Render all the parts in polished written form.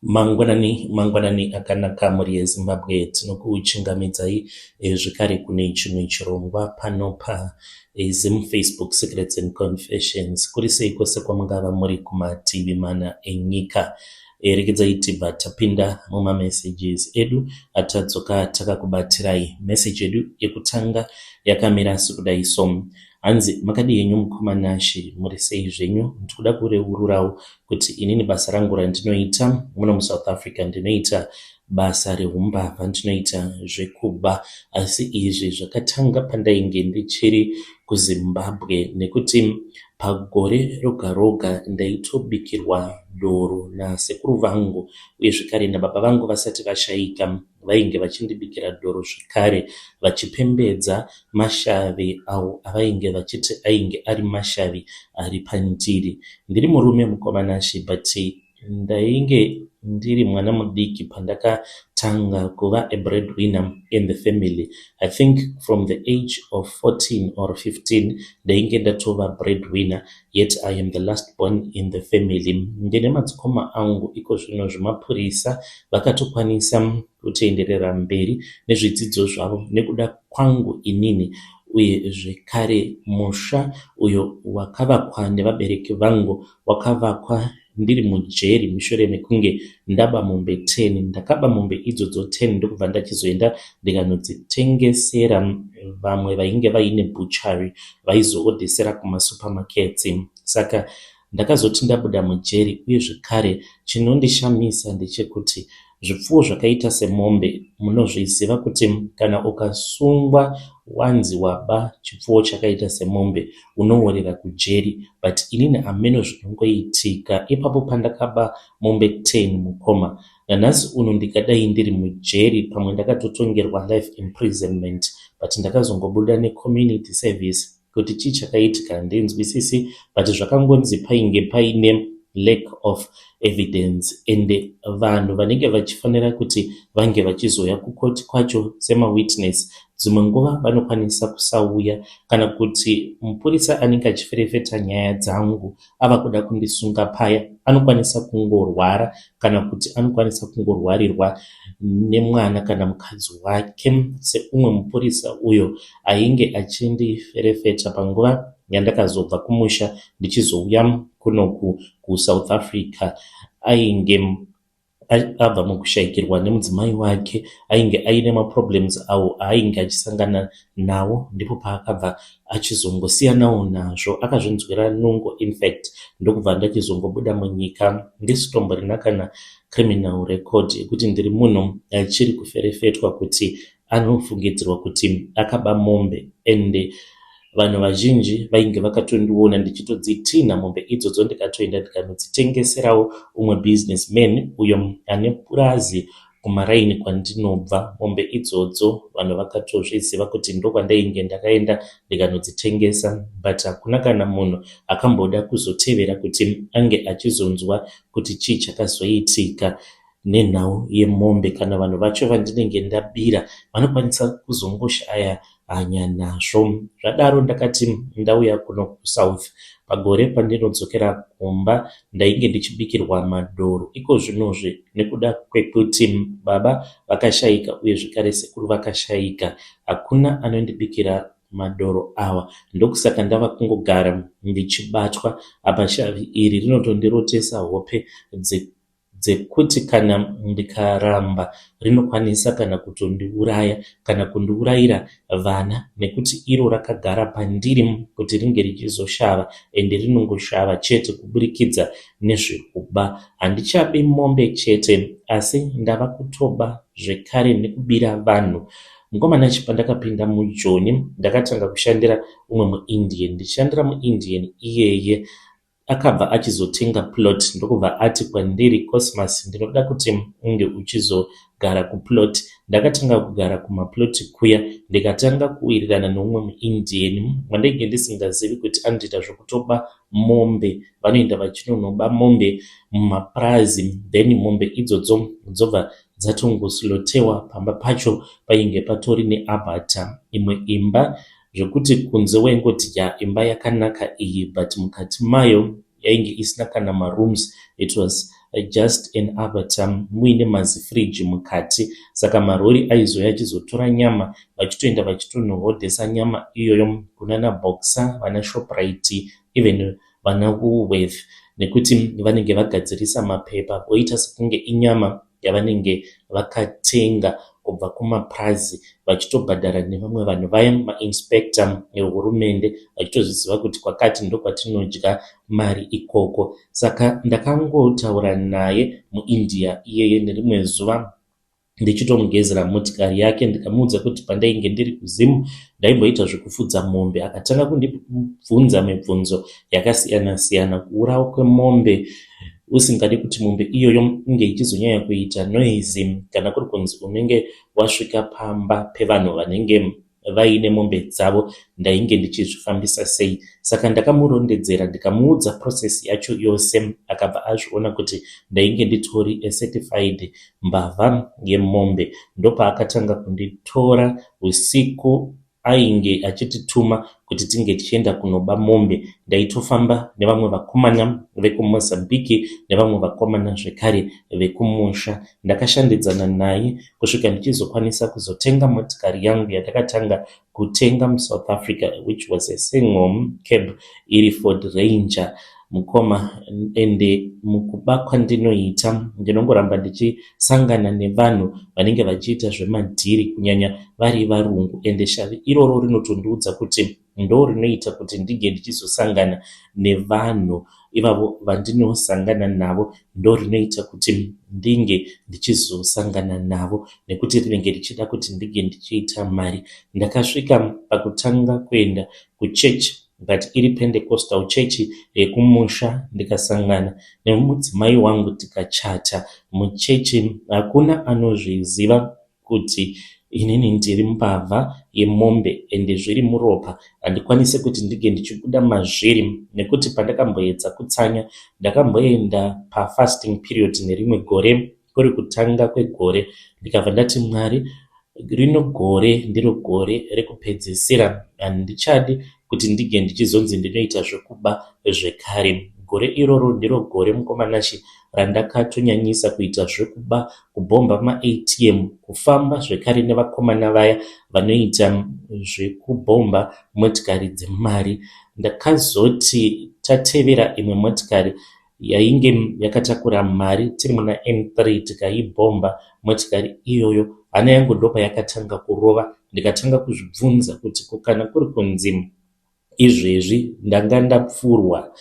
Mangwanani mangwanani akanaka mhuri yeZimbabwe tinokuchingamidzai zvekare kune chimwe chirongwa pano paZim Facebook Secrets and Confessions. Kuri sei kwose kwamungava muri kumativi mana enyika. Regedzai tibva tapinda mumamessages edu atadzoka takakubatirai. Message yedu yekutanga yakamira sekudai so. Hanzi makadii henyu mukoma Nashy muri sei zvenyu ndikuda kureururawo kuti inini basa rangu randinoita muno muSouth Africa ndinoita basa rehumbavha ndinoita zvekuba asi izvi zvakatanga pandainge ndichiri kuZimbabwe nekuti pagore roga roga ndaitobikirwa doro nasekuru vangu uye zvekare nababa vangu vasati vashaika vainge vachindibikira doro zvekare vachipembedza mashavi awo avainge vachiti ainge ari mashavi ari pandiri. Ndiri murume mukoma Nashe but ndainge ndiri mwana mudiki pandakatanga kuva a breadwinner in the family. I think from the age of 14 or 15 ndainge ndatova breadwinner yet I am the last born in the family. Ndine madzikoma angu ikozvino zvemapurisa vakatokwanisa kutoenderera mberi nezvidzidzo zvavo nekuda kwangu inini uye zvekare musha uyo wakavakwa nevabereki vangu wakavakwa ndiri mujeri mushure mekunge ndaba mombe 10. Ndakaba mombe idzodzo 10 ndokubva ndachizoenda ndikanodzitengesera vamwe vainge vaine butchery vaizoodhesera kumasupermarkets. Saka ndakazoti ndabuda mujeri uye zvekare chinondishamisa ndechekuti zvipfuwo zvakaita semombe munozviziva kuti kana ukasungwa wanzi waba chipfuwo chakaita semombe unoworera kujeri but inini hameno zvinongoitika ipapo pandakaba mombe 10 mukoma nanhasi uno ndikadai ndiri mujeri pamwe ndakatotongerwa life imprisonment but ndakazongobuda necommunity service kuti chii chakaitika handinzwisisi but zvakangonzi painge paine lack of evidence ende vanhu vanenge vachifanira kuti vange vachizouya kukoti kwacho semawitness dzimwe nguva vanokwanisa kusauya kana kuti mupurisa anenge achiferefeta nyaya dzangu ava kuda kundisunga paya anokwanisa kungorwara kana kuti anokwanisa kungorwarirwa nemwana kana mukadzi wake seumwe mupurisa uyo ainge achindiferefeta panguva yandakazobva kumusha ndichizouya kunoku kuSouth Africa ainge abva mukushayikirwa nemudzimai wake ainge aine maproblems awo aainge achisangana nawo ndipo paakabva achizongosiyanawo nazvo akazvinzwira nungo infact ndokubva ndachizongobuda munyika ndisitomborina kana criminal record yekuti ndiri munhu achiri kuferefetwa kuti anofungidzirwa kuti akaba mombe ende vanhu vazhinji vainge vakatondiona ndichitodzitinha mombe idzodzo ndikatoenda ndikanodzitengeserawo umwe businessman uyo ane purazi kumaraini kwandinobva. Mombe idzodzo vanhu vakatozviziva kuti ndokwandainge ndakaenda ndikanodzitengesa but hakuna kana munhu akamboda kuzotevera kuti ange achizonzwa kuti chii chakazoitika nenhau yemombe kana vanhu vacho vandinenge ndabira vanokwanisa kuzongoshaya hanya nazvo. Zvadaro ndakati ndauya kuno kuSouth pagore pandinodzokera kumba ndainge ndichibikirwa madoro ikozvinozvi nekuda kwekuti baba vakashayika uye zvekare sekuru vakashayika hakuna anondibikira madoro awa ndokusaka ndava kungogara ndichibatwa apa shavi iri rinotondirotesa hope dzekuti kana ndikaramba rinokwanisa kana kutondiuraya kana kundiurayira vana nekuti iro rakagara pandiri kuti ringe richizoshava ende rinongoshava chete kuburikidza nezvekuba. Handichabi mombe chete asi ndava kutoba zvekare nekubira vanhu. Mukomana pandakapinda mujoni ndakatanga kushandira umwe muIndian. Ndichishandira muIndian iyeye akabva achizotenga plot ndokubva ati kwandiri Cosmas ndinoda kuti unge uchizogara kuplot. Ndakatanga kugara kumaplot kuya ndikatanga kuwirirana neumwe muIndian wandainge ndisingazivi kuti anotoita zvekutoba mombe. Vanoenda vachinonoba mombe mumapurazi then mombe idzodzo dzobva dzatongoslaughterwa pamba pacho painge patori neabattoir imwe imba zvekuti kunze waingoti ya imba yakanaka iyi but mukati mayo yainge isina kana marooms it was just an abattoir muine mazifiriji mukati. Saka marori aizouya achizotora nyama vachitoenda vachitonohodhesa nyama iyoyo kunana Boxer, vana Shoprite, even vana Woolworth, nekuti vanenge vagadzirisa mapepa voita sekunge inyama yavanenge vakatenga kubva kumapurazi, vachitobhadhara nevamwe vanhu vaya, mainspector ehurumende, vachitozviziva kuti kwakati ndokwatinodya mari ikoko. Saka ndakangotaura naye muIndia iyeye nerimwe zuva ndichitomugezera motikari yake, ndikamuudza kuti pandainge ndiri kuZim ndaimboita zvekufudza mombe. Akatanga kundibvunza mibvunzo yakasiyana siyana, kuurawa kwemombe usingadi kuti mombe iyoyo inge ichizonyanya kuita noise kana kuri kunzi unenge wasvika pamba pevanhu vanenge vaine mombe dzavo, ndainge ndichizvifambisa sei. Saka ndakamurondedzera, ndikamuudza process yacho yose. Akabva azviona kuti ndainge nditori a certified mbavha yemombe. Ndopaakatanga kunditora usiku, ainge achitituma kuti tinge tichienda kunoba mombe. Ndaitofamba nevamwe vakomana vekuMozambique nevamwe vakomana zvekare vekumusha. Ndakashandidzana naye kusvika ndichizokwanisa kuzotenga motikari yangu yandakatanga kutenga muSouth Africa, which was a single cab iri Ford Ranger, mukoma. Ende mukuba kwandinoita ndinongoramba ndichisangana nevanhu vanenge vachiita zvemadhiri, kunyanya vari varungu. Ende shavi iroro rinotondiudza kuti ndo rinoita kuti ndinge ndichizosangana nevanhu ivavo vandinosangana navo, ndo rinoita kuti ndinge ndichizosangana navo nekuti rinenge richida kuti ndinge ndichiita mari. Ndakasvika pakutanga kuenda kuchechi, but iri Pentecostal church yekumusha, ndikasangana nemudzimai wangu, tikachata muchechi. Hakuna anozviziva kuti inini ndiri mbavha yemombe, ende zviri muropa, handikwanisi kuti ndinge ndichibuda mazviri, nekuti pandakamboedza kutsanya, ndakamboenda pafasting period nerimwe gore, kuri kutanga kwegore, ndikabva ndati, "Mwari, rino gore ndiro gore rekupedzisira, handichadi kuti ndinge ndichizonzi ndinoita zvekuba zvekare." Gore iroro ndiro gore, mukoma Nashe, randakatonyanyisa kuita zvekuba, kubhomba maATM, kufamba zvekare nevakomana vaya vanoita zvekubhomba motikari dzemari. Ndakazoti tatevera imwe motikari yainge yakatakura mari tiri muna N3, tikaibhomba motikari iyoyo. Hana yangu ndopayakatanga kurova, ndikatanga kuzvibvunza kuti ko kana kuri kunzi izvezvi ndanga ndapfurwa,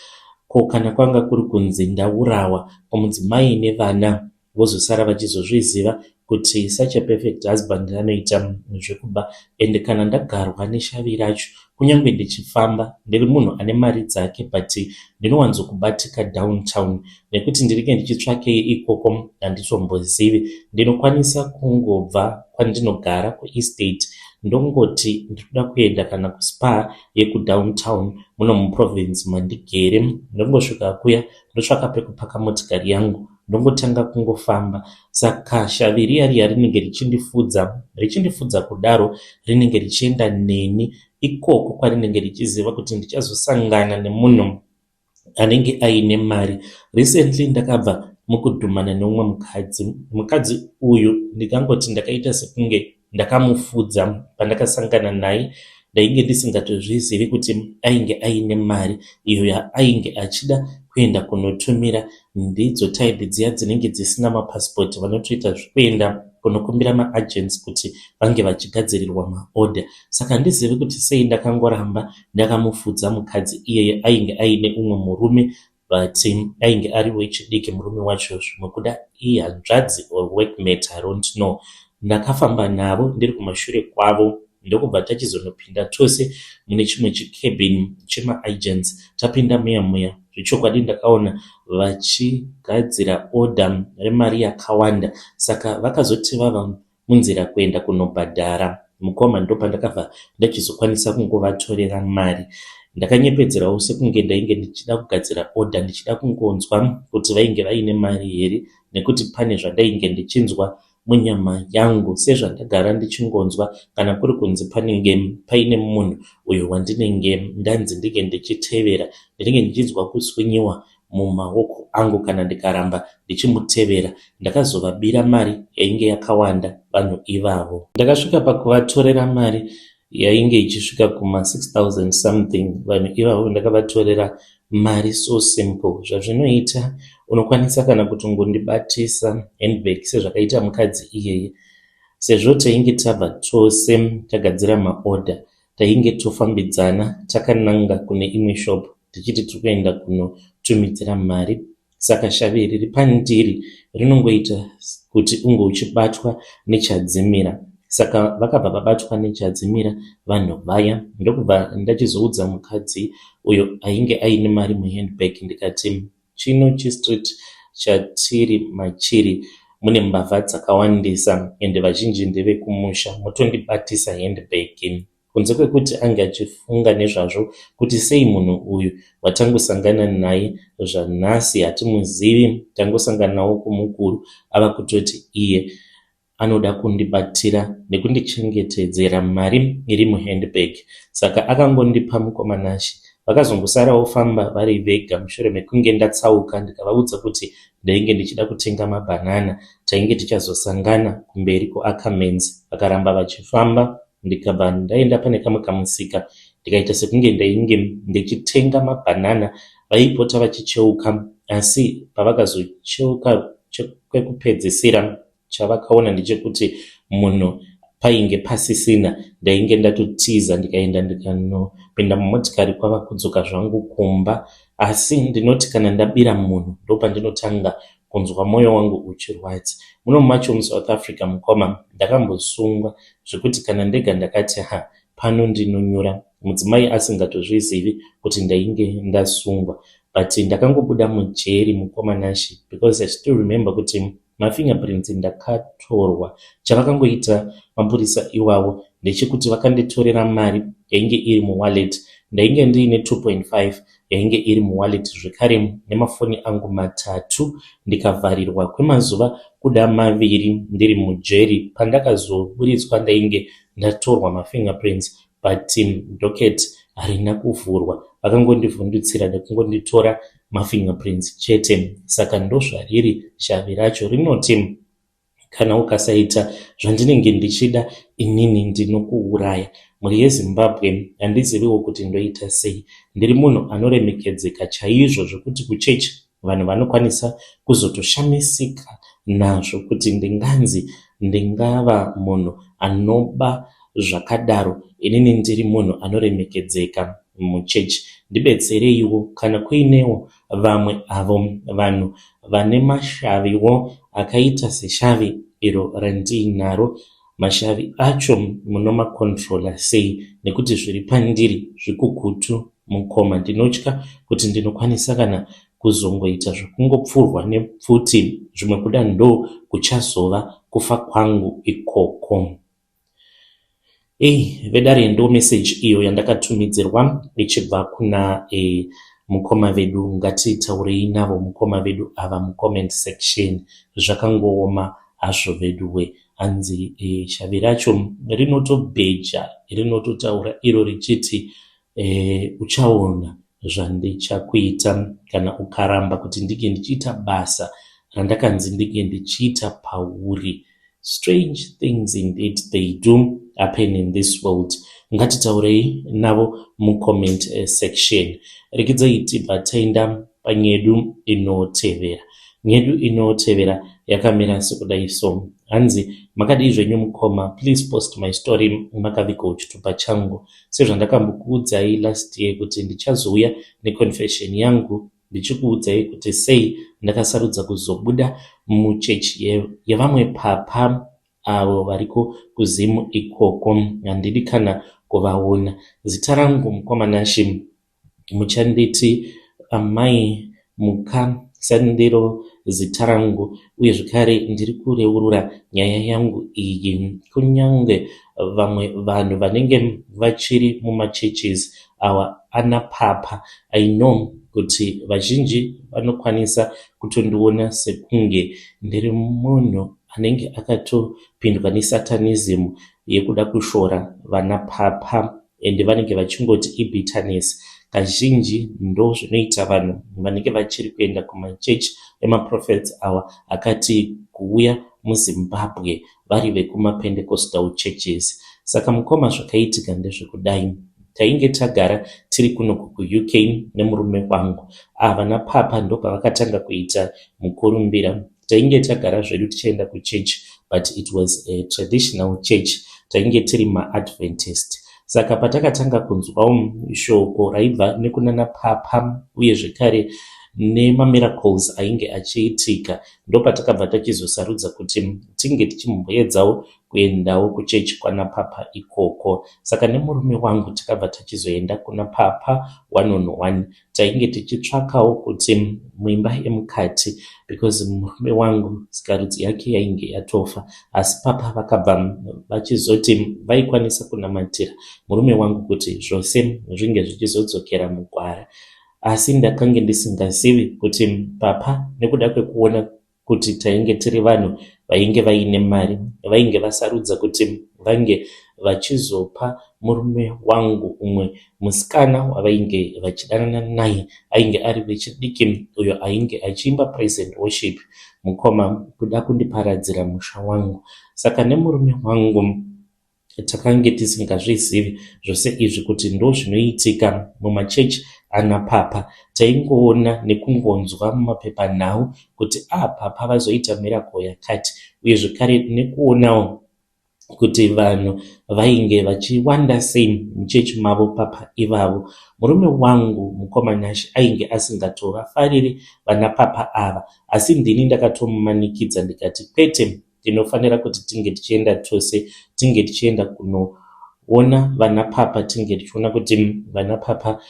ko kana kwanga kuri kunzi ndaurawa, ko mudzimai nevana vozosara vachizozviziva kuti such a perfect husband anoita zvekuba? Ende kana ndagarwa neshavi racho, kunyange ndichifamba ndiri munhu ane mari dzake, but ndinowanzokubatika downtown nekuti ndinenge ndichitsvakei ikoko handitombozivi. Ndinokwanisa kungobva kwandinogara kuestate, ndongoti ndinoda kuenda kana kuSpar yekudowntown muno muprovince mandigere, ndongosvika kuya, ndotsvaka pekupaka motikari yangu, ndongotanga kungofamba. Saka shavi riya riya rinenge richindifudza, richindifudza kudaro, rinenge richienda neni ikoko kwarinenge richiziva kuti ndichazosangana nemunhu anenge aine mari. Recently ndakabva mukudhumana neumwe mukadzi. Mukadzi uyu ndingangoti ndakaita sekunge ndakamufudza. Pandakasangana naye ndainge ndisingatozvizivi kuti ainge aine mari iyo yaainge achida kuenda kunotumira. Ndidzo type dziya dzinenge dzisina mapasipoti, vanotoita zvekuenda kunokumbira maagents kuti vange vachigadzirirwa maorder. Saka handizivi kuti sei ndakangoramba ndakamufudza mukadzi iyeye. Ainge aine umwe murume, but ainge ari wechidiki murume wacho, zvimwe kuda ihanzvadzi or workmate, I don't know. Ndakafamba navo ndiri kumashure kwavo, ndokubva tachizonopinda tose mune chimwe chicabin chemaagents. Tapinda muya muya, zvechokwadi ndakaona vachigadzira order remari yakawanda. Saka vakazoti vava munzira kuenda kunobhadhara, mukoma, ndopandakabva ndachizokwanisa kungovatorera mari. Ndakanyepedzerawo sekunge ndainge ndichida kugadzira order, ndichida kungonzwa kuti vainge vaine mari here, nekuti pane zvandainge ndichinzwa munyama yangu, sezvandagara ndichingonzwa kana kuri kunzi panenge paine munhu uyo wandinenge ndanzi ndinge ndichitevera, ndinenge ndichinzwa kuswinyiwa. mumaoko angu kana ndikaramba ndichimutevera. Ndakazovabira mari yainge yakawanda vanhu ivavo. Ndakasvika pakuvatorera mari yainge ichisvika kuma 6000 something vanhu ivavo ndakavatorera mari so simple. Zvazvinoita unokwanisa kana kutongondibatisa handbag sezvakaita mukadzi iyeye. Sezvo tainge tabva tose tagadzira maorder tainge tofambidzana takananga kune imwe shop tichiti tiri kuenda kunotumidzira mari. Saka shavi riri pandiri rinongoita kuti unge uchibatwa nechadzimira. Saka vakabva vabatwa nechadzimira vanhu vaya ndokubva ndachizoudza mukadzi uyo ainge aine mari muhandbag ndikati chino chistreet chatiri machiri mune mbavha dzakawandisa ende vazhinji ndevekumusha motondibatisa handbag. Kunze kwekuti ange achifunga nezvazvo kuti sei munhu uyu watangosangana naye zvanhasi hatimuzivi tangosanganawo kumukuru ava kutoti iye anoda kundibatira nekundichengetedzera mari iri muhandbag. Saka akangondipa mukoma Nashe. Vakazongosara vofamba vari vega mushure mekunge ndatsauka ndikavaudza kuti ndainge ndichida kutenga mabhanana tainge tichazosangana kumberi kuAckermans. Vakaramba vachifamba ndikabva ndaenda pane kamwe kamusika ndikaita sekunge ndainge ndichitenga mabhanana. Vaipota vachicheuka asi pavakazocheuka kwekupedzisira chavakaona ndechekuti munhu painge pasisina. Ndainge ndatotiza ndikaenda ndikanopinda mumotikari kwava kudzoka zvangu kumba. Asi ndinoti kana ndabira munhu ndopandinotanga kunzwa mwoyo wangu uchirwadza. Muno macho muSouth Africa mukoma ndakambosungwa zvekuti kana ndega ndakati ha pano ndinonyura. Mudzimai asingatozvizivi kuti ndainge ndasungwa but ndakangobuda mujeri mukoma Nashe because I still remember kuti mafingerprints ndakatorwa. Chavakangoita mapurisa iwawo ndechekuti vakanditorera mari yainge iri muwallet. Ndainge ndiine 2.5 yainge iri muwallet zvekare nemafoni angu matatu ndikavharirwa kwemazuva kuda maviri ndiri mujeri. Pandakazoburitswa ndainge ndatorwa mafingerprints but docket harina kuvhurwa. Vakangondivhundutsira nekungonditora mafingerprints chete. Saka ndozvariri shavi racho rinoti kana ukasaita zvandinenge ndichida inini ndinokuuraya. Mhuri yeZimbabwe handiziviwo kuti ndoita sei. Ndiri munhu anoremekedzeka chaizvo zvekuti kuchechi vanhu vanokwanisa kuzotoshamisika nazvo kuti ndinganzi ndingava munhu anoba zvakadaro inini ndiri munhu anoremekedzeka muchechi. Ndibetsereiwo kana kuinewo vamwe avo vanhu vane mashaviwo akaita seshavi iro randiinaro. Mashavi acho munomakontrola sei nekuti zviri pandiri zvikukutu mukoma. Ndinotya kuti ndinokwanisa kana kuzongoita zvekungopfurwa nepfuti zvimwe kuda ndo kuchazova kufa kwangu ikoko. Ei vedare ndo message iyo yandakatumidzirwa ichibva kuna mukoma vedu. Ngatitaurei navo mukoma vedu ava mucomment section. Zvakangooma hazvo veduwe. Hanzi shavi racho rinotobheja rinototaura iro richiti uchaona zvandichakuita kana ukaramba kuti ndinge ndichiita basa randakanzi ndinge ndichiita pauri. Strange things indeed they do happen in this world. Ngatitaurei navo mucomment section. Rekidzai tibva taenda panyedu inotevera. Nyedu inotevera yakamira sekudai so. Hanzi makadii zvenyu mukoma, please post my story makavigawo chitupa changu. Sezvandakambokuudzai last year kuti ndichazouya neconfession yangu ndichikuudzai kuti sei ndakasarudza kuzobuda muchechi yevamwe papa avo variko kuZimu ikoko. Handidi kana kuvaona. Zita rangu mukoma Nashe muchanditi amai Muka sandiro zita rangu uye zvekare ndiri kureurura nyaya yangu iyi kunyange vamwe vanhu vanenge vachiri mumachurches awa ana papa. I know kuti vazhinji vanokwanisa kutondiona sekunge ndiri munhu anenge akatopindwa nesatanism yekuda kushora vana papa ende vanenge vachingoti ibitterness. Kazhinji ndozvinoita vanhu vanenge vachiri kuenda kumachechi emaprophets awa akati kuuya muZimbabwe vari vekumaPentecostal churches. Saka mukoma zvakaitika ndezvekudai. Tainge tagara tiri kunoku kuUK nemurume wangu. Ava napapa ndopavakatanga kuita mukurumbira. Tainge tagara zvedu tichienda kuchechi but it was a traditional church. Tainge tiri maAdventist. Saka patakatanga kunzwawo shoko raibva nekunana papa uye zvekare nemamiracles ainge achiitika ndopatakabva tachizosarudza kuti tinge tichimboedzawo kuendawo kuchechi kwana papa ikoko. Saka nemurume wangu takabva tachizoenda kuna papa one on one. Tainge tichitsvakawo kuti muimba yemukati because murume wangu sikarudzi yake yainge yatofa. Asi papa vakabva vachizoti vaikwanisa kunamatira murume wangu kuti zvose zvinge zvichizodzokera mugwara. Asi ndakange ndisingazivi kuti papa nekuda kwekuona kuti tainge tiri vanhu vainge vaine mari vainge vasarudza kuti vange vachizopa murume wangu umwe musikana wavainge vachidanana naye ainge ari wechidiki uyo ainge achiimba praise and worship mukoma kuda kundiparadzira musha wangu. Saka nemurume wangu takange tisingazvizivi zvose izvi kuti ndozvinoitika mumachechi ana papa. Taingoona nekungonzwa mumapepanhau kuti a papa vazoita miracle yakati uye zvekare nekuonawo kuti vanhu vainge vachiwanda sei muchechi mavo papa ivavo. Murume wangu mukoma Nashe ainge asingatovafariri vana papa ava asi ndini ndakatomumanikidza ndikati kwete tinofanira kuti tinge tichienda tose tinge tichienda kunoona vana papa tinge tichiona kuti vana papa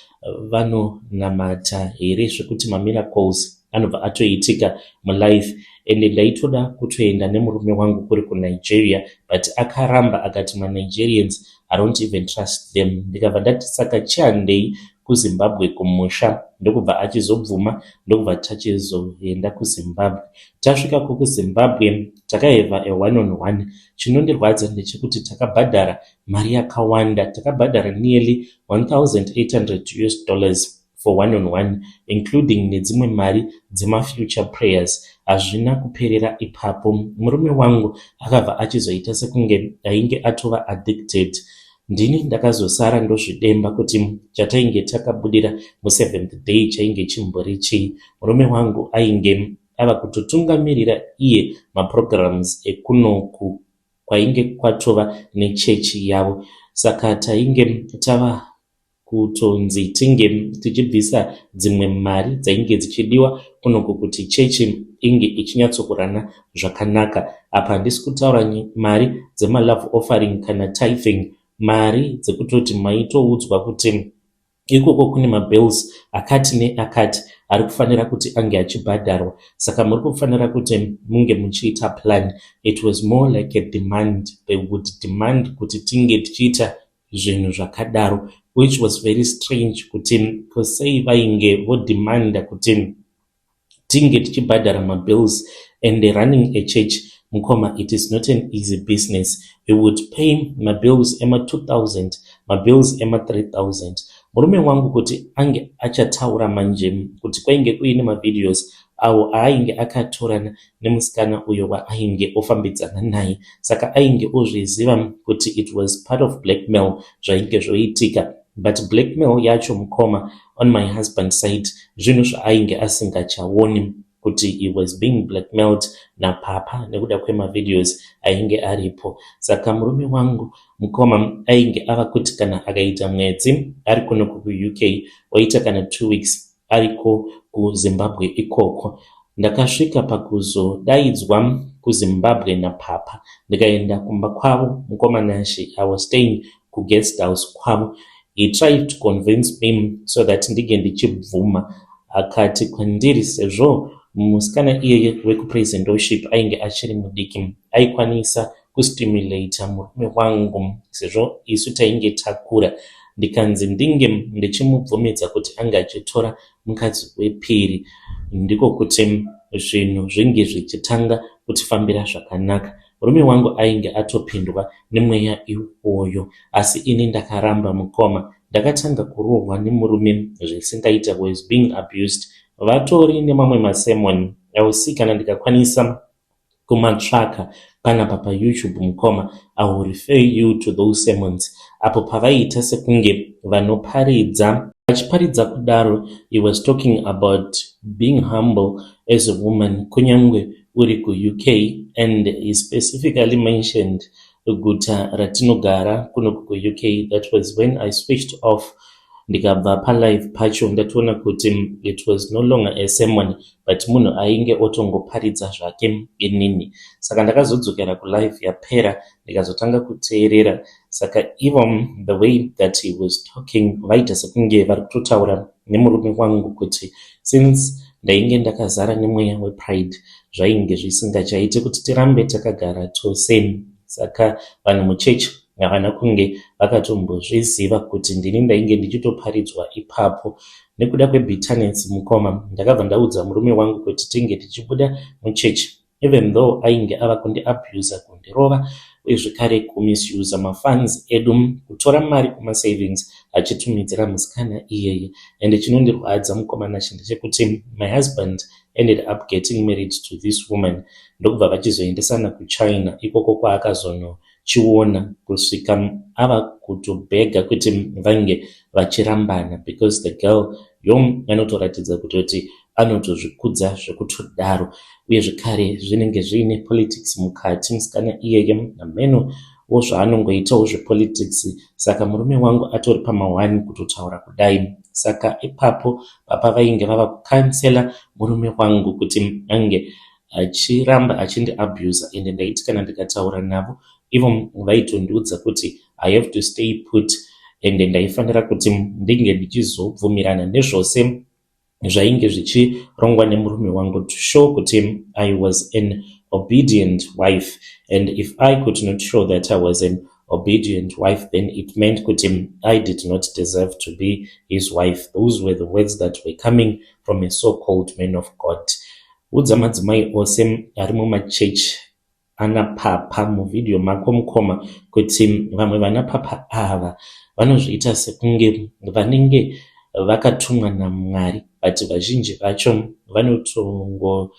vanonamata here zvekuti mamiracles anobva atoitika mulife. Ende ndaitoda kutoenda nemurume wangu kuri kuNigeria but akaramba akati maNigerians I don't even trust them. Ndikabva ndati saka chihandei kuZimbabwe kumusha ndokubva achizobvuma ndokubva tachizoenda kuZimbabwe. Tasvikako kuZimbabwe takaheva a one on one. Chinondirwadza ndechekuti takabhadhara mari yakawanda. Takabhadhara nearly 1800 US dollars for one on one including nedzimwe mari dzemafuture prayers. Hazvina kuperera ipapo. Murume wangu akabva achizoita sekunge ainge atova addicted. Ndini ndakazosara ndozvidemba kuti chatainge takabudira museventh day chainge chimbori chii. Murume wangu ainge ava kutotungamirira iye maprograms ekunoku kwainge kwatova nechechi yavo. Saka tainge tava kutonzi tinge tichibvisa dzimwe mari dzainge dzichidiwa kunoku kuti chechi inge ichinyatsokurana zvakanaka. Apa handisi kutaura mari dzemalove offering kana tithing, mari dzekutoti maitoudzwa kuti ikoko kune mabills akati neakati ari kufanira kuti ange achibhadharwa saka muri kufanira kuti munge muchiita plan. It was more like a demand. They would demand kuti tinge tichiita zvinhu zvakadaro which was very strange kuti sei vainge vodemanda kuti tinge tichibhadhara mabills and running a church. Mukoma, it is not an easy business. We would pay mabills ema2000, mabills ema3000. Murume wangu kuti ange achataura manje kuti kwainge kuine mavideos awo aainge akatorana nemusikana uyo waainge ofambidzana naye, saka ainge ozviziva kuti it was part of blackmail zvainge zvoitika. But blackmail yacho mukoma, on my husband side zvinhu zvaainge asingachaoni kuti he was being blackmailed napapa nekuda kwemavideos ainge aripo. Saka murume wangu mukoma ainge ava kuti kana akaita mwedzi ari kuno kuUK, oita kana 2 weeks ariko kuZimbabwe ikoko. Ndakasvika pakuzodaidzwa kuZimbabwe napapa ndikaenda kumba kwavo. Mukoma Nashe, I was staying kuguest house kwavo. He tried to convince me so that ndinge ndichibvuma. Akati kwandiri sezvo musikana iyeye wekupraise and worship ainge achiri mudiki aikwanisa kustimulata murume wangu sezvo isu tainge takura, ndikanzi ndinge ndichimubvumidza kuti ange achitora mukadzi wepiri, ndiko kuti zvinhu zvinge zvichitanga kutifambira zvakanaka. Murume wangu ainge atopindwa nemweya iwoyo asi ini ndakaramba mukoma. Ndakatanga kurohwa nemurume zvisingaita was being abused. Vatori nemamwe masermon ausi kana ndikakwanisa kumatsvaka panapa paYouTube mukoma I will refer you to those sermons apo pavaiita sekunge vanoparidza vachiparidza kudaro he was talking about being humble as a woman kunyangwe uri kuUK and he specifically mentioned guta ratinogara kuno kuUK. That was when I switched off ndikabva palive pacho ndatoona kuti it was no longer a sermon but munhu ainge otongoparidza zvake inini. Saka ndakazodzokera kulive yapera ndikazotanga kuteerera. Saka ivo the way that he was talking vaita sekunge vari kutotaura nemurume wangu kuti since ndainge ndakazara nemweya wepride zvainge zvisingachaiti kuti tirambe takagara tose. Saka vanhu muchechi havana kunge vakatombozviziva kuti ndini ndainge ndichitoparidzwa ipapo. Nekuda kwebitterness mukoma, ndakabva ndaudza murume wangu kuti tinge tichibuda muchechi even though ainge ava kundiabusa, kundirova uye zvekare kumisusa mafunds edu, kutora mari kumasavings achitumidzira musikana iyeye. And chinondirwadza mukoma Nashe ndechekuti my husband ended up getting married to this woman ndokubva vachizoendesana kuChina ikoko kwaakazonochiona kusvika ava kutobhega kuti vange vachirambana because the girl yo anotoratidza kutoti anotozvikudza zvekutodaro uye zvekare zvinenge zviine politics mukati. Musikana iyeye hamenowo zvaanongoitawo zvepolitics. Saka murume wangu atori pama1 kutotaura kudai. Saka ipapo papa vainge vava kucounsela murume wangu kuti ange achiramba achindiabusa, ende ndaiti kana ndikataura navo ivo vaitondiudza kuti I have to stay put ende ndaifanira kuti ndinge ndichizobvumirana nezvose zvainge zvichirongwa nemurume wangu to show kuti I was an obedient wife, and if I could not show that I was an obedient wife, then it meant kuti I did not deserve to be his wife. Those were the words that were coming from a so-called man of God. Udza madzimai ose ari mumachechi ana papa muvhidhiyo mako mukoma kuti vamwe vana papa ava vanozviita sekunge vanenge vakatumwa naMwari, but vazhinji vacho vanotongoda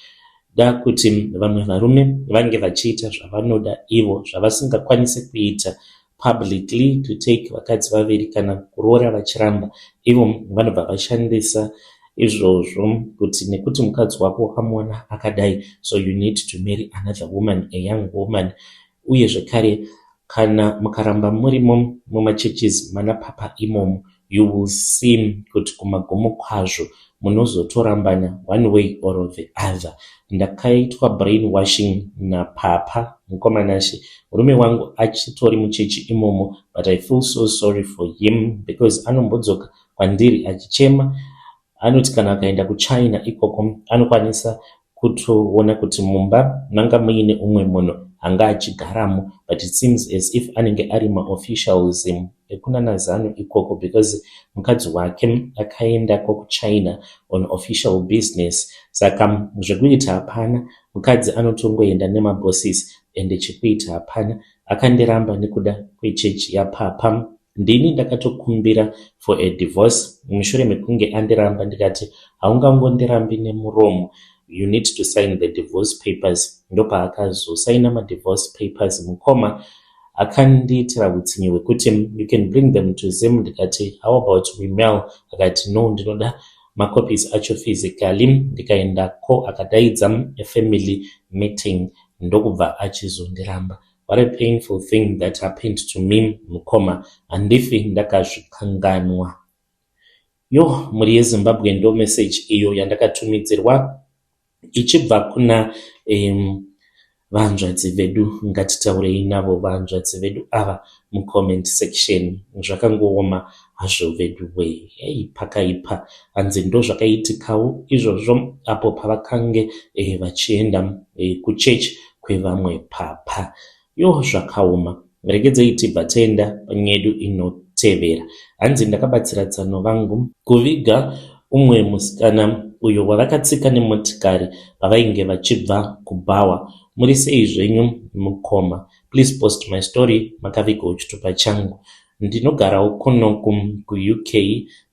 kuti vamwe varume vange vachiita zvavanoda ivo zvavasingakwanisi kuita publicly, to take vakadzi vaviri kana kuroora vachiramba. Ivo vanobva vashandisa izvozvo kuti nekuti mukadzi wako wakamuona akadai, so you need to marry another woman, a young woman. Uye zvekare kana mukaramba murimo mumachurches mana papa imomo, you will see kuti kumagumo kwazvo munozotorambana one way or the other. Ndakaitwa brain washing napapa mukoma Nashe. Murume wangu achitori muchechi imomo, but I feel so sorry for him because anombodzoka kwandiri achichema. Anoti kana akaenda kuChina ikoko anokwanisa kutoona kuti mumba manga muine umwe munhu anga achigaramo, but it seems as if anenge ari maofficials ekunana ZANU ikoko because mukadzi wake akaendako kuChina on official business. Saka zvekuita hapana, mukadzi anotongoenda nemabosses ende chekuita hapana. Akandiramba nekuda kwechechi yapapa. Ndini ndakatokumbira for a divorce mushure mekunge andiramba, ndikati haungangondirambi nemuromo, you need to sign the divorce papers. Ndopaakazosaina madivorce papers mukoma. Akandiitira utsinye hwekuti you can bring them to Zim. Ndikati how about we mail? Akati no, ndinoda macopies acho physically. Ndikaendako akadaidza afamily meeting ndokubva achizondiramba. What a painful thing that happened to me mukoma, handifi ndakazvikanganwa. Yo, mhuri yeZimbabwe, ndo message iyo yandakatumidzirwa ichibva kuna vanzvadzi vedu. Ngatitaurei navo vanzvadzi vedu ava mucomment section. Zvakangooma hazvo vedu wee, hei, pakaipa. Hanzi ndo zvakaitikawo izvozvo apo pavakange vachienda kuchechi kwevamwe papa. Yo, zvakaoma. Regedzei tibva taenda panyedu inotevera. Hanzi ndakabatsira tsano vangu kuviga umwe musikana uyo wavakatsika nemotikari pavainge vachibva kubhawa. Muri sei zvenyu mukoma? Please post my story makavigawo chitupa changu. Ndinogarawo kuno kuUK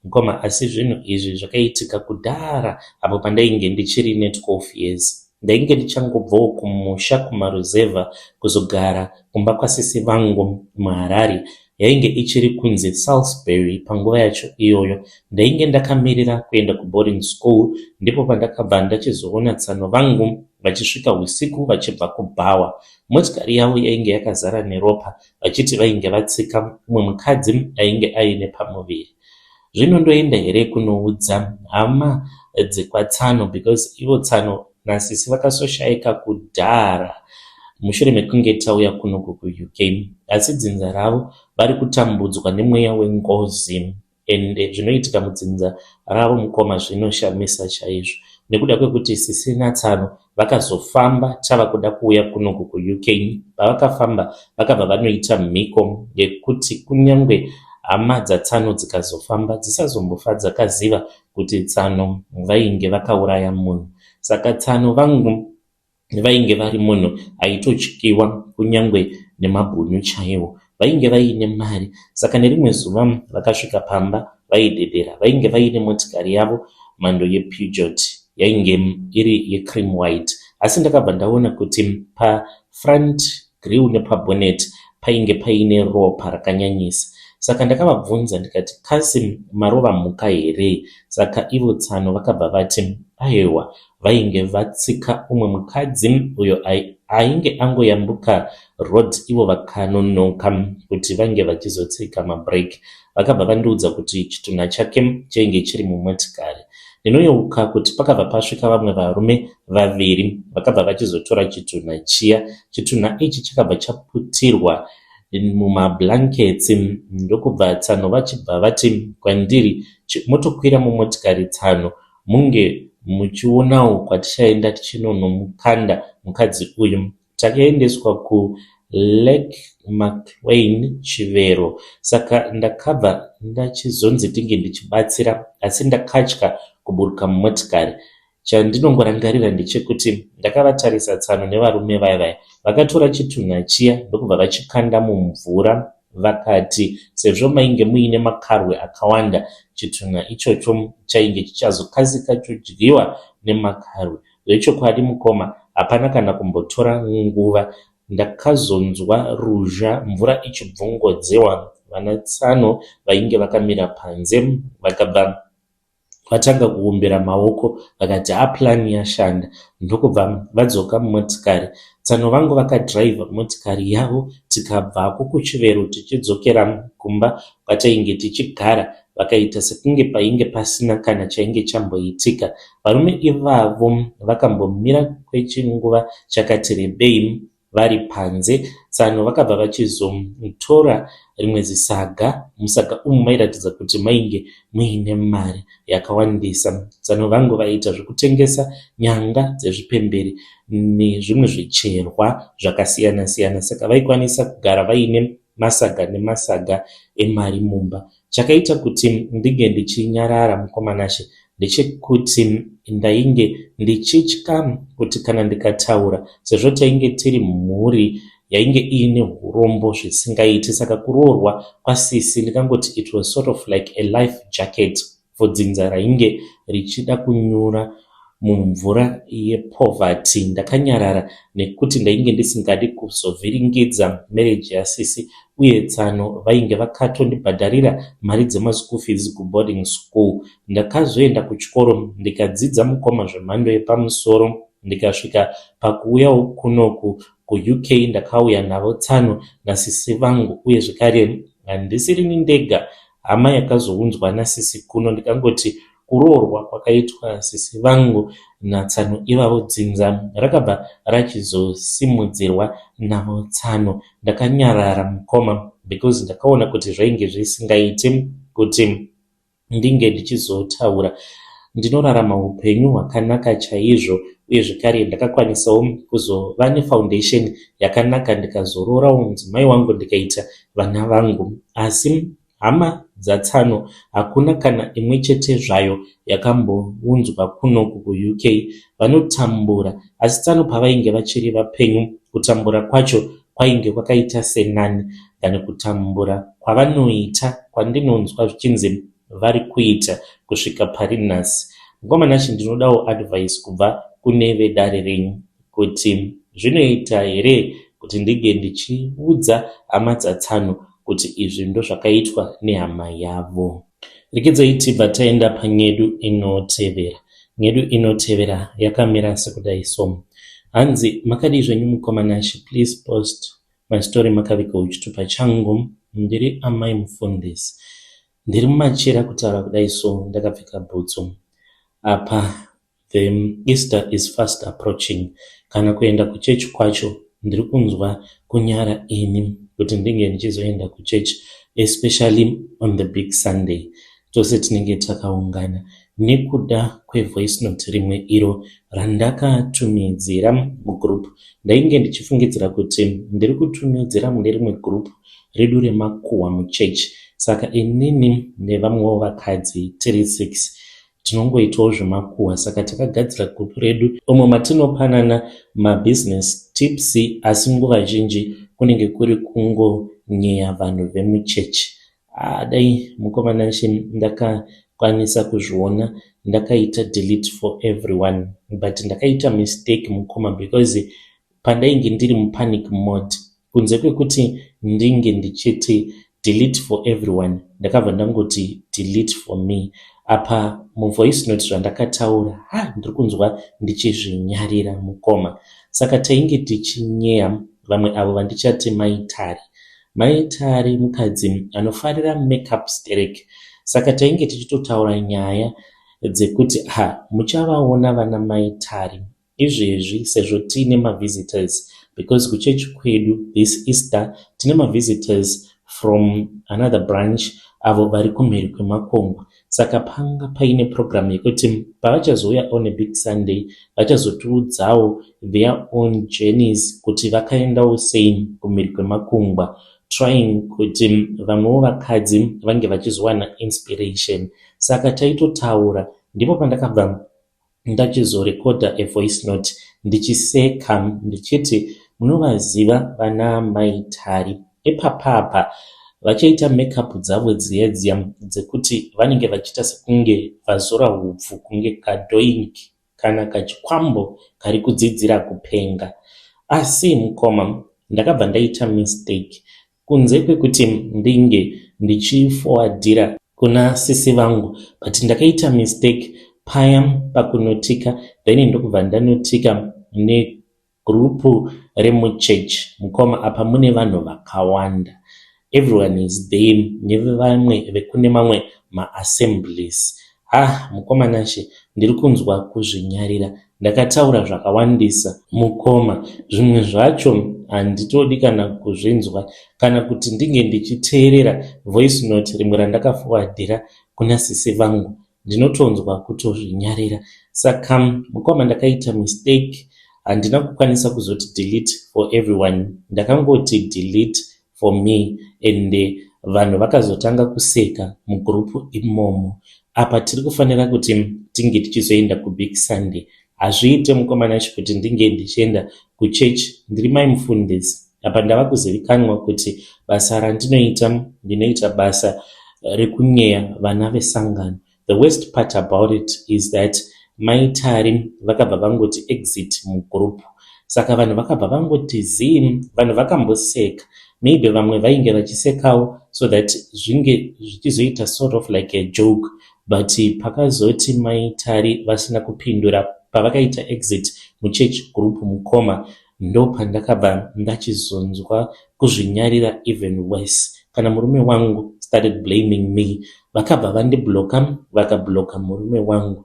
mukoma asi zvinhu izvi zvakaitika kudhara apo pandainge ndichiri ne12 years. Ndainge ndichangobvawo kumusha kumaruzevha kuzogara kumba kwasisi vangu muHarare. Yainge ichiri kunzi Salisbury panguva yacho iyoyo. Ndainge ndakamirira kuenda kuboarding school ndipo pandakabva ndachizoona tsano vangu vachisvika husiku vachibva kubhawa. Motikari yavo yainge yakazara neropa vachiti vainge vatsika umwe mukadzi ainge aine pamuviri. Zvino ndoenda here kunoudza hama dzekwatsano because ivo tsano nasisi vakasoshaika kudhara mushure mekunge tauya kunoku kuUK asi dzinza ravo vari kutambudzwa nemweya wengozi ende zvinoitika mudzinza ravo mukoma zvinoshamisa chaizvo nekuda kwekuti sisi natsano vakazofamba tava kuda kuuya kunoku kuUK. Pavakafamba vakabva vanoita mhiko yekuti kunyangwe hama dzatsano dzikazofamba dzisazombofa dzakaziva kuti tsano vainge vakauraya munhu. Saka tsano vangu vainge vari munhu aitotyiwa kunyangwe nemabhunu chaiwo. Vainge vaine mari saka nerimwe zuva vakasvika pamba vaidedera. Vainge vaine motikari yavo mhando yePeugeot yainge iri yecream white. Asi ndakabva ndaona kuti pafront grill nepabonnet painge paine ropa rakanyanyisa. Saka ndakavabvunza ndikati kasi marova mhuka here? Saka ivo tsano vakabva vati aiwa vainge vatsika umwe mukadzi uyo ainge angoyambuka road ivo vakanonoka kuti vange vachizotsika mabreak. Vakabva vandiudza kuti chitunha chake chainge chiri mumotikari. Ndinoyeuka kuti pakabva pasvika vamwe varume vaviri vakabva vachizotora chitunha chiya. Chitunha ichi chakabva chaputirwa mumablankets ndokubva tsano vachibva vati kwandiri motokwira mumotikari tsano munge muchionawo kwatichaenda tichinonomukanda mukadzi uyu. Takaendeswa kuLake McLean Chivero saka ndakabva ndachizonzi ndinge ndichibatsira asi ndakatya kuburuka mumotikari. Chandinongorangarira ndechekuti ndakavatarisa tsano nevarume vaya vaya vakatora chitunha chiya ndokubva vachikanda mumvura vakati sezvo mainge muine makarwe akawanda chitunha ichocho chainge chichazokasika chodyiwa nemakarwe. Zvechokwadi mukoma hapana kana kumbotora nguva ndakazonzwa ruzha mvura ichibvongodzewa vana tsano vainge vakamira panze vakabva vatanga kuombera maoko vakati ha plan yashanda ndokubva vadzoka mumotikari. Tsano vangu vakadhiraivha motikari yavo tikabvako kuchivero tichidzokera kumba kwatainge tichigara vakaita sekunge painge pasina kana chainge chamboitika. Varume ivavo vakambomira kwechinguva chakati rebei vari panze. Tsano vakabva vachizotora rimwe zisaga. Musaga umu mairatidza kuti mainge muine mari yakawandisa. Tsano vangu vaiita zvekutengesa nyanga dzezvipembere nezvimwe zvicherwa zvakasiyana siyana saka vaikwanisa kugara vaine masaga nemasaga emari mumba. Chakaita kuti ndinge ndichinyarara mukoma Nashe ndechekuti ndainge ndichitya kuti kana ndikataura sezvo tainge tiri mhuri yainge iine urombo zvisingaiti saka kuroorwa kwasisi ndingangoti it was sort of like a life jacket for dzinza rainge richida kunyura mumvura yepoverty. Ndakanyarara nekuti ndainge ndisingadi kuzovhiringidza marriage yasisi uye tsano vainge vakatondibhadharira mari dzemaschool fees kuboarding school. Ndakazoenda kuchikoro ndikadzidza mukoma zvemhando yepamusoro ndikasvika pakuuyawo kunoku kuUK ndakauya navo tsano nasisi vangu uye zvekare handisirini ndega hama yakazounzwa nasisi kuno ndikangoti kuroorwa kwakaitwa sisi vangu natsano ivavo dzinza rakabva rachizosimudzirwa navo tsano. Ndakanyarara mukoma because ndakaona kuti zvainge zvisingaiti kuti ndinge ndichizotaura. Ndinorarama upenyu hwakanaka chaizvo uye zvekare ndakakwanisawo kuzova nefoundation yakanaka ndikazoroorawo mudzimai wangu ndikaita vana vangu. Asi Hama dzatsano hakuna kana imwe chete zvayo yakambounzwa kunoku kuUK. Vanotambura asi tsano pavainge vachiri vapenyu kutambura kwacho kwainge kwakaita senani than kutambura kwavanoita kwandinonzwa zvichinzi vari kuita kusvika pari nhasi. Mukoma Nashe ndinodawo advice kubva kune vedare renyu kuti zvinoita here kuti ndinge ndichiudza hama dzatsano kuti izvi ndozvakaitwa nehama yavo. Rekidzai tibva taenda panyedu inotevera. Nyedu inotevera yakamira sekudai so. Hanzi makadii zvenyu mukoma Nashe, please post my story makavigawo chitupa changu. Ndiri amai mufundisi. Ndiri mumachira kutaura kudai so ndakapfeka bhutsu. Apa the Easter is fast approaching. Kana kuenda kuchechi kwacho ndiri kunzwa kunyara ini kuti ndinge ndichizoenda kuchechi especially on the big Sunday. Tose tinenge takaungana nekuda kwevoice note rimwe iro randakatumidzira mugroup. Ndainge ndichifungidzira kuti ndiri kutumidzira mune rimwe group redu remakuhwa muchechi. Saka inini nevamwewo vakadzi tiri 6 tinongoitawo zvemakuhwa saka takagadzira group redu umo matinopanana mabusiness tips asi nguva zhinji kunenge kuri kungonyeya vanhu vemuchechi. Dai mukoma Nashe ndakakwanisa kuzviona ndakaita delete for everyone but ndakaita mistake mukoma because pandainge ndiri mupanic mode kunze kwekuti ndinge ndichiti delete for everyone ndakabva ndangoti delete for me. Apa muvoice note zvandakataura ha ndiri kunzwa ndichizvinyarira mukoma. Saka tainge tichinyeya vamwe avo vandichati Mai Tari. Mai Tari mukadzi anofarira makeup sterek. Saka tainge tichitotaura nyaya dzekuti ha muchavaona vana Mai Tari izvezvi sezvo tiine mavisitors because kuchechi kwedu this Easter tine mavisitors from another branch avo vari kumhiri kwemakungwa. Saka panga paine program yekuti pavachazouya on a big Sunday vachazotiudzawo their own journeys kuti vakaendawo sei kumhiri kwemakungwa trying kuti vamwewo vakadzi vange vachizowana inspiration. Saka taitotaura ndipo pandakabva ndachizorekodha a voice note ndichiseka ndichiti munovaziva vana Mai Tari ipapapa vachaita makeup dzavo dziya dziya dzekuti vanenge vachiita sekunge vazora hupfu kunge kadoinki kana kachikwambo kari kudzidzira kupenga. Asi mukoma ndakabva ndaita mistake kunze kwekuti ndinge ndichifowadhira kuna sisi vangu but ndakaita mistake paya pakunotika then ndokubva ndanotika negroup remuchechi. Mukoma apa mune vanhu vakawanda everyone is there nevamwe vekune mamwe maassemblies. Ha mukoma Nashe ndiri kunzwa kuzvinyarira ndakataura zvakawandisa mukoma zvimwe zvacho handitodi kana kuzvinzwa kana kuti ndinge ndichiteerera voice note rimwe randakafowadhira kuna sisi vangu ndinotonzwa kutozvinyarira. Saka mukoma ndakaita mistake handina kukwanisa kuzoti delete for everyone ndakangoti delete for me ende vanhu vakazotanga kuseka mugroup imomo. Apa tiri kufanira kuti tinge tichizoenda kubig Sunday. Hazviite mukoma Nashe kuti ndinge ndichienda kuchechi ndiri mai mufundisi. Apa ndava kuzivikanwa kuti basa randinoita ndinoita basa rekunyeya vana vesangano. The worst part about it is that Mai Tari vakabva vangoti exit mugroup. Saka vanhu vakabva vangoti zii, vanhu vakamboseka. Maybe vamwe vainge vachisekawo so that zvinge zvichizoita sort of like a joke but pakazoti Mai Tari vasina kupindura pavakaita exit muchurch group mukoma ndopandakabva ndachizonzwa kuzvinyarira even worse. Kana murume wangu started blaming me vakabva vandibloka vakabloka murume wangu.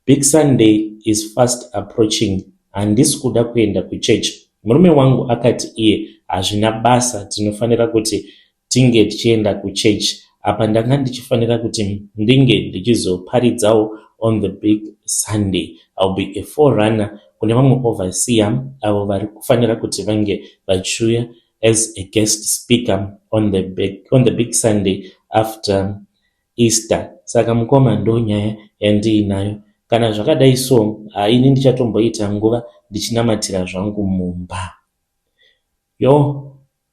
Big Sunday is fast approaching handisi kuda kuenda kuchechi. Murume wangu akati iye hazvina basa tinofanira kuti tinge tichienda kuchechi. Apa ndanga ndichifanira kuti ndinge ndichizoparidzawo on the big Sunday. I'll be a forerunner kune vamwe overseer avo vari kufanira kuti vange vachiuya as a guest speaker on the big Sunday. after Easter. Saka mukoma ndonyaya yandiinayo. Kana zvakadai so, haini ndichatomboita nguva ndichinamatira zvangu mumba. Yo,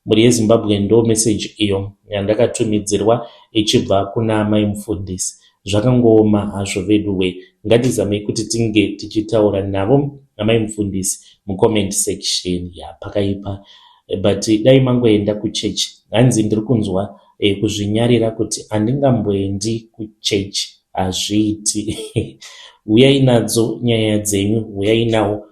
mhuri yeZimbabwe, ndo message iyo yandakatumidzirwa ichibva kuna amai mufundisi. Zvakangooma hazvo veduwe. Ngatizamei kuti tinge tichitaura navo amai mufundisi mucomment section. Yapakaipa, but dai mangoenda kuchechi. Hanzi ndiri kunzwa kuzvinyarira kuti handingamboendi kuchechi, hazviiti. Uyai nadzo nyaya dzenyu, uyai nawo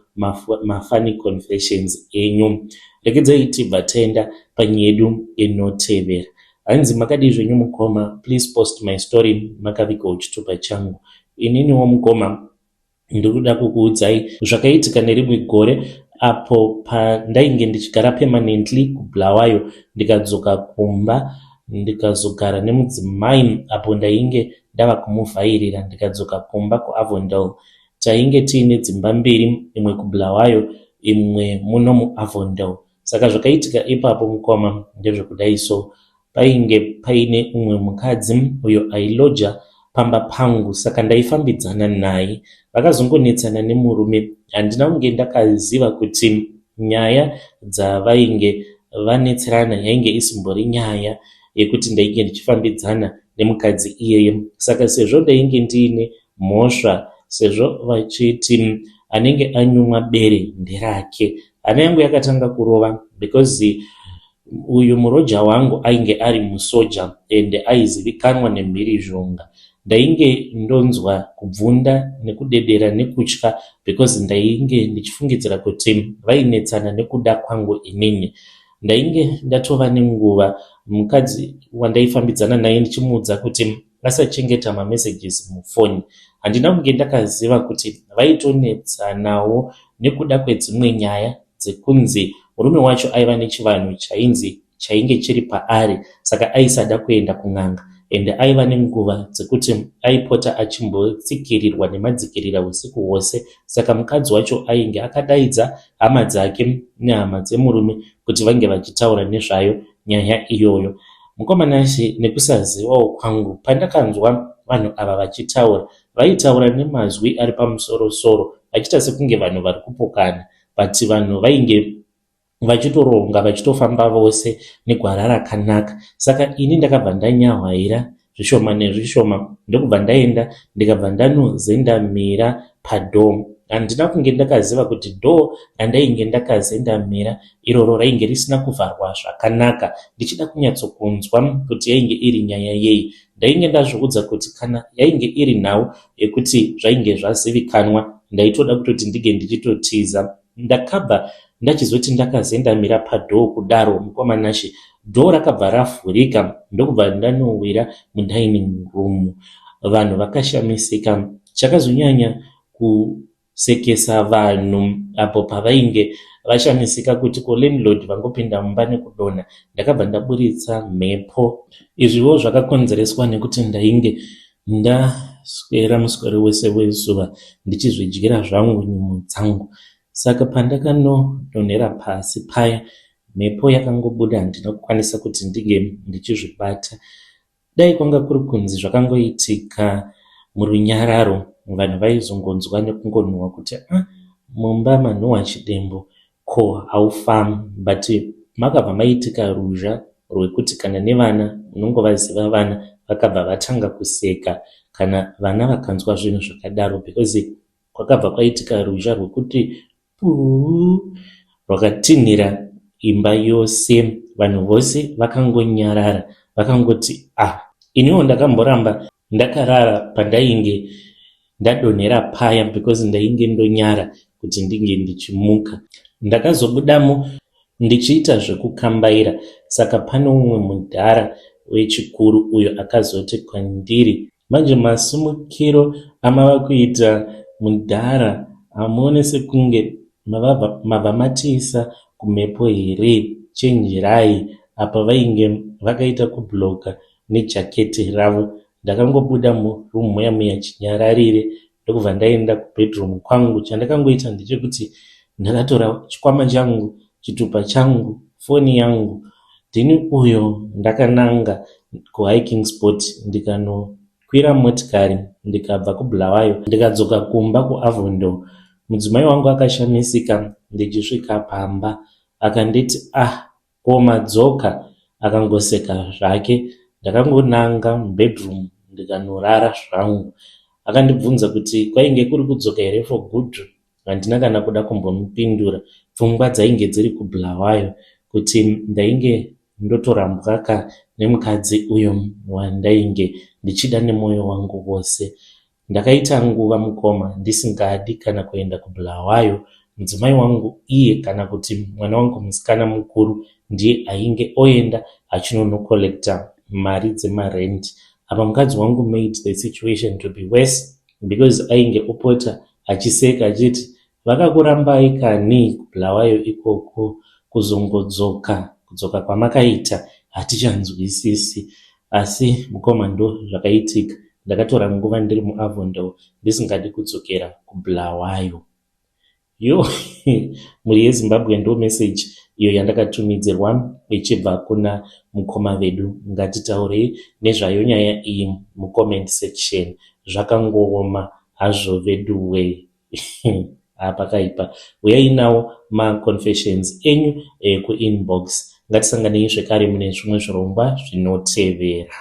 mafunny confessions enyu. Regedzai tibva taenda panyaya yedu inotevera. Hanzi, "Makadii zvenyu mukoma? Please post my story, makavigawo chitupa changu. Ininiwo mukoma, ndiri kuda kukuudzai zvakaitika nerimwe gore apo pandainge ndichigara permanently kuBulawayo, ndikadzoka kumba, ndikazogara nemudzimai apo ndainge ndava kumuvhairira. Ndikadzoka kumba kuAvondale. Tainge tiine dzimba mbiri, imwe kuBulawayo, imwe muno muAvondale. Saka zvakaitika ipapo mukoma ndezvekudai so. Painge paine umwe mukadzi uyo ailoja pamba pangu, saka ndaifambidzana naye. Vakazongonetsana nemurume. Handina kunge ndakaziva kuti nyaya dzavainge vanetserana yainge isimbori nyaya yekuti ndainge ndichifambidzana nemukadzi iyeye. Saka sezvo ndainge ndiine mhosva, sezvo vachiti anenge anyumwa bere nderake, hana yangu yakatanga kurova because uyu muroja wangu ainge ari musoja ende aizivikanwa nemhirizhonga. Ndainge ndonzwa kubvunda nekudedera nekutya because ndainge ndichifungidzira kuti vainetsana nekuda kwangu inini. Ndainge ndatova nenguva mukadzi wandaifambidzana naye ndichimuudza kuti asachengeta mamessages mufoni. Handina kunge ndakaziva kuti vaitonetsanawo nekuda kwedzimwe nyaya dzekunzi murume wacho aiva nechivanhu chainzi chainge chiri paari, saka aisada kuenda kun'anga, ende aiva nenguva dzekuti aipota achimbotsikirirwa nemadzikirira usiku hwose. Saka mukadzi wacho ainge akadaidza hama dzake nehama dzemurume kuti vange vachitaura nezvayo nyaya iyoyo. Mukoma Nashe, nekusazivawo kwangu, pandakanzwa vanhu ava vachitaura, vaitaura nemazwi ari pamusoro-soro, vachiita sekunge vanhu vari kupokana, but vanhu vainge vachitoronga, vachitofamba vose negwara rakanaka. Saka ini ndakabva ndanyahwaira zvishoma nezvishoma, ndokubva ndaenda, ndikabva ndanozendamira padoor. Handina kunge ndakaziva kuti door randainge ndakazendamira iroro rainge risina kuvharwa zvakanaka. Ndichida kunyatsokunzwa kuti yainge iri nyaya yei, ndainge ndazviudza kuti kana yainge iri nhau yekuti zvainge zvazivikanwa, ndaitoda kutoti ndinge ndichitotiza. Ndakabva ndachizoti ndakazendamira padoor kudaro, mukoma Nashe, door rakabva ravhurika, ndokubva ndanowira mudining room. Vanhu vakashamisika. Chakazonyanya kusekesa vanhu apo pavainge vashamisika kuti ko landlord vangopinda mumba nekudonha, ndakabva ndaburitsa mhepo. Izviwo zvakakonzereswa nekuti ndainge ndaswera muswero wese wezuva ndichizvidyira zvangu nyimo dzangu. Saka pandakanodonhera pasi paya, mhepo yakangobuda, handina kukwanisa kuti ndinge ndichizvibata. Dai kwanga kuri kunzi zvakangoitika murunyararo, vanhu vaizongonzwa nekungonhuhwa kuti a ah, mumba manhuhwa chidembo, ko haufami. But makabva maitika ruzha rwekuti kana nevana, unongovaziva vana, vakabva vatanga kuseka kana vana vakanzwa zvinhu zvakadaro, because kwakabva kwaitika ruzha rwekuti puu rwakatinhira imba yose. Vanhu vose vakangonyarara, vakangoti ah. Iniwo ndakamboramba ndakarara pandainge ndadonhera paya because ndainge ndonyara kuti ndinge ndichimuka. Ndakazobudamo ndichiita zvekukambaira. Saka pane umwe mudhara wechikuru uyo akazoti kwandiri, "Manje masumukiro amava kuita mudhara, hamuone sekunge mabva matiisa kumhepo here? Chenjerai." Apa vainge vakaita kubhuloka nejaketi ravo. Ndakangobuda muroom muya muya chinyararire, ndokubva ndaenda kubedroom kwangu. Chandakangoita ndechekuti ndakatora chikwama changu, chitupa changu, foni yangu, ndini uyo ndakananga. kuhiking spot, ndikanokwira motikari, ndikabva kuBulawayo, ndikadzoka kumba kuAvondale. Mudzimai wangu akashamisika ndichisvika pamba, akanditi, "Ah, ko madzoka?" Akangoseka zvake. Ndakangonanga mubedroom, ndikanorara zvangu. Akandibvunza kuti kwainge kuri kudzoka here for good. Handina kana kuda kumbomupindura. Pfungwa dzainge dziri kuBulawayo, kuti ndainge ndotorambwaka nemukadzi uyo wandainge ndichida nemwoyo wangu wose. Ndakaita nguva, mukoma, ndisingadi kana kuenda kuBulawayo. Mudzimai wangu iye, kana kuti mwana wangu musikana mukuru, ndiye ainge oenda achinonocollecta mari dzemarent. Apa mukadzi wangu made the situation to be worse because ainge opota achiseka achiti, "Vakakurambai kani kuBulawayo ikoko? Kuzongodzoka, kudzoka kwamakaita hatichanzwisisi." Asi mukoma, ndo zvakaitika. Ndakatora nguva ndiri muAvondale ndisingadi kudzokera kuBulawayo. Yo, mhuri yeZimbabwe, ndo message iyo yandakatumidzirwa ichibva kuna mukoma vedu. Ngatitaurei nezvayo nyaya iyi mucomment section. Zvakangooma hazvo veduwe, pakaipa. Uyai nawo maconfessions enyu kuinbox. Ngatisanganei zvekare mune zvimwe zvirongwa zvinotevera.